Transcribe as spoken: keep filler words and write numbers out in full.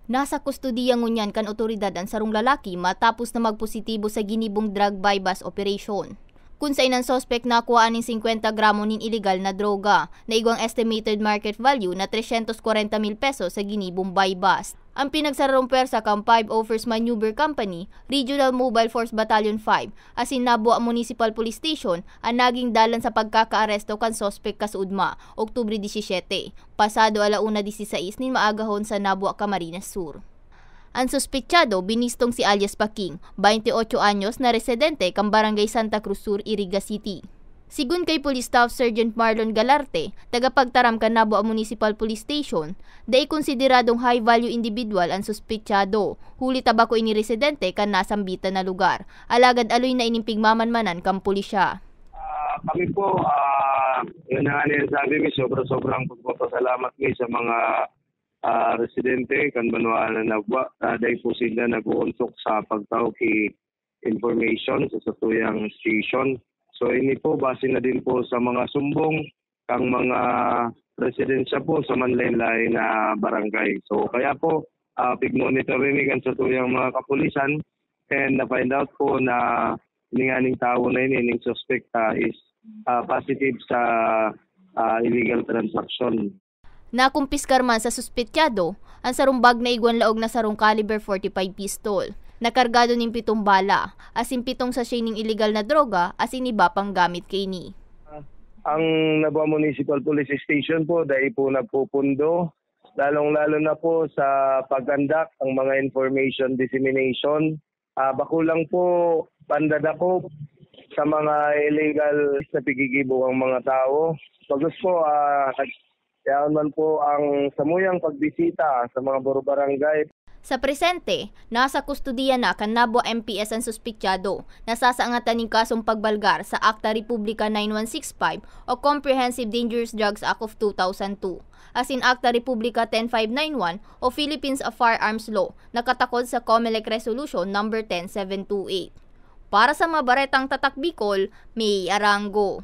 Nasa kustodiya ngunyan kan otoridad an sarong lalaki matapos na magpositibo sa ginibong drug buy-bust operation, kun saen an suspek nakuhaan nin singkwenta gramo nin ilegal na droga na igwang estimated market value na tresyentos kwarenta mil pesos sa ginibong buy-bust. An pinagsararong pwersa kan Five Offers Maneuver Company, Regional Mobile Force Battalion five, asin Nabua Municipal Police Station an naging dalan sa pagkakaaresto kan suspek kasuodma, Oktubre disisiete, pasado ala una disisais nin maagahon sa Nabua, Camarines Sur. An suspechado, binistong si alias Paking, baynte otso anyos, na residente kan Barangay Santa Cruz Sur, Iriga City. Sigon kay Police Staff Sergeant Marlon Galarte, tagapagtaram kan Nabua Municipal Police Station, dai konsideradong high-value individual an suspechado, huli ta bako ini residente kan nasambitan na lugar, alagad aloy na ining pigmamanmanan kan pulisya. Ah, kami po, ah, yun na nga niyang sabi mi, sobra-sobrang pagpapasalamat mi sa mga ah, residente kan banwaan na Nabua. Ah, dai po sila nag-uuntok sa pagtao ki information sa satuyang station. So ini po base na din po sa mga sumbong kang mga residensya po sa manlain-lain na barangay. So kaya po, ah, pigmonitoring ni kan satuyang mga kapulisan and na-find out po na ini nga ning tawo na ini, ning suspect, ah, is ah, positive sa ah, illegal transaction. Nakumpiskar man sa suspechado an sarong bag na igwan laog na sarong caliber forty-five pistol, na kargado nin pitong bala, asin pitong sachet nin ilegal na droga asin iba pang gamit kaini. Ang Nabua Municipal Police Station po, dai po nagpupundo, lalong-lalo na po sa pag-conduct ang mga information dissemination. Ah, bako lang po pandadakop sa mga illegal na pigigibo ang mga tao. Pagos po, ah, nag- yaon man po ang samuyang pagbisita sa mga borobarangay. Sa presente, nasa kustodiya na kan Nabua M P S an suspechado na sasangatan nin kasong pagbalgar sa Akta Republika nine one six five o Comprehensive Dangerous Drugs Act of two thousand two, asin Akta Republika ten five nine one o Philippines a Firearms Law na katakod sa COMELEC Resolution Number ten seven two eight. Para sa mga baretang Tatak Bicol, May Arango.